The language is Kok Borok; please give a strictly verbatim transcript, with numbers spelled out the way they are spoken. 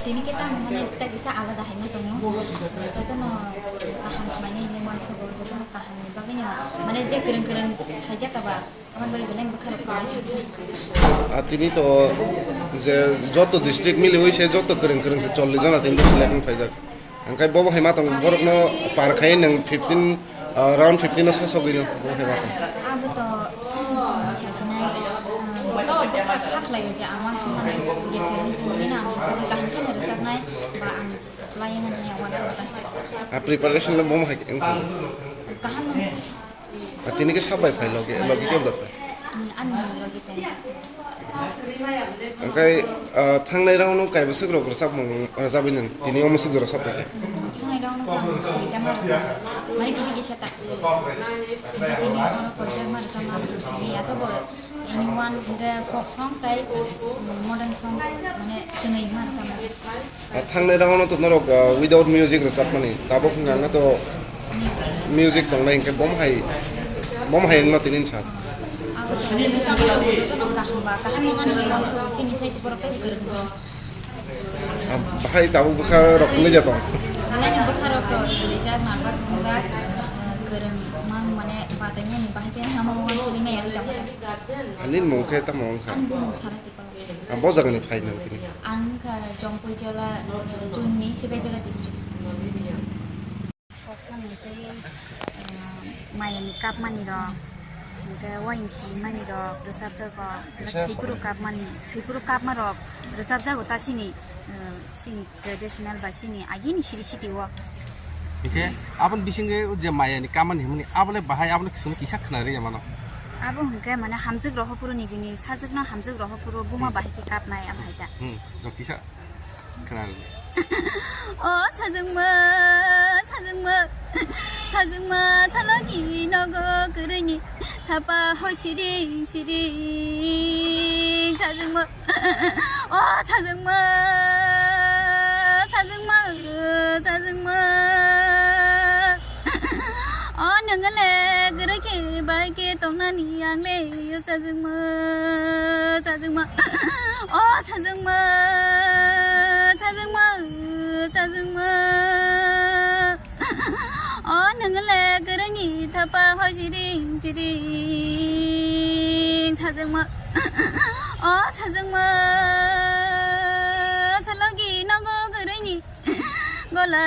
Tini khe tamo mane tei kisa alada hai ma tongo. Jotono kaham khlainai hinwi uansukgo, jotono kahamni bagwino mane je kwrwng kwrwng saijak aba, aboni bagwi belai bwkharok kwrwngwi thangkha. Ah, tini to je joto district miliwi se joto kwrwng kwrwng se chollish jona tini select wng phaijak. Hwnkhe bobo hai ma tongo, borokno par khai nwng fifteen, ah, round fifteen o sosogwi no, bo hai ma tongo. Abo to, hmm, sasinai, hmm, to bwkha kha khlaio je ang uansukmani je select wngmani no ang bwswk kaham kheno rwchapnai ba ang Layangan ni uansukha. Ah, preparation no bomo hai wngkha. Kaham no. Ah, tini khe sabai phai logi, logi kebo da phai. Ni ani logi tong. Angkai, ah, thangnai round no kaibo swk rok rwchapmung rwchapwi nang. Tini omo swk rwchap phai. Thangnai round no ang sui kama rwchap. Mane kisi kisa ta. Tini oro project ma rwchapma abo to sai ya to bo. Anyone hwnkhe folk song tei, mm, modern song, mane, twnwi ma rwchapna. Ah, thangnai round no to norok, ah, without music rwchapmani. Tabuk hwnkhe ang to music tongnai hwnkhe bom hai, bom hai wngno tini sa. Abo to music abo to jotono kaham ba, kaham wngmani uansukgo chini sai se borok tei kwrwng wng. Ah, bahai tabuk bwkha rok wngwi ja tong. Belai ni bwkha rok to rijak, nervous wngjak, ah, kwrwng mang mane batwi nani bahai khe hama uansugwi maya ri tongkha. Ani mung khe tamo wngkha? Ani mung Sarati Kolom. Ah, bo jaga ni phai nang tini? Ang kha Jompuijola, eh, June ni Sipaijala district. Kosong ni tei, eh, mayani kapmani rok, hingke wayang khimani rok rwchapjago, hingke thwiphuru kapmani, thwiphuru kapma rok rwchapjago ta chini, eh, chini traditional ba chini agini siri siti o. Hingke aboni bisingo je mayani kamani hwnmani abole bahai abono chwng kisa khwnarwi mano. Abo hwnkhe mane hamjwk rohorphuru nijini sajwkno hamjwk rohorphuru buma bahai khe kapnai abo hai ta. Hmm, rok kisa khwnarwi. O sajwkma, sajwkma, sajwkma salogi nogo kwrwini thapa hoi siring siring sajwkma. O sajwkma, sajwkma, sajwkma. O nwngle kwrwi khe bai khe tongnani ang le o sajwkma, sajwkma. O sajwkma, sajwkma, sajwkma. O nwngle kwrwini thapa hoi siring siring sajwkma. O sajwkma salogi nogo kwrwini gola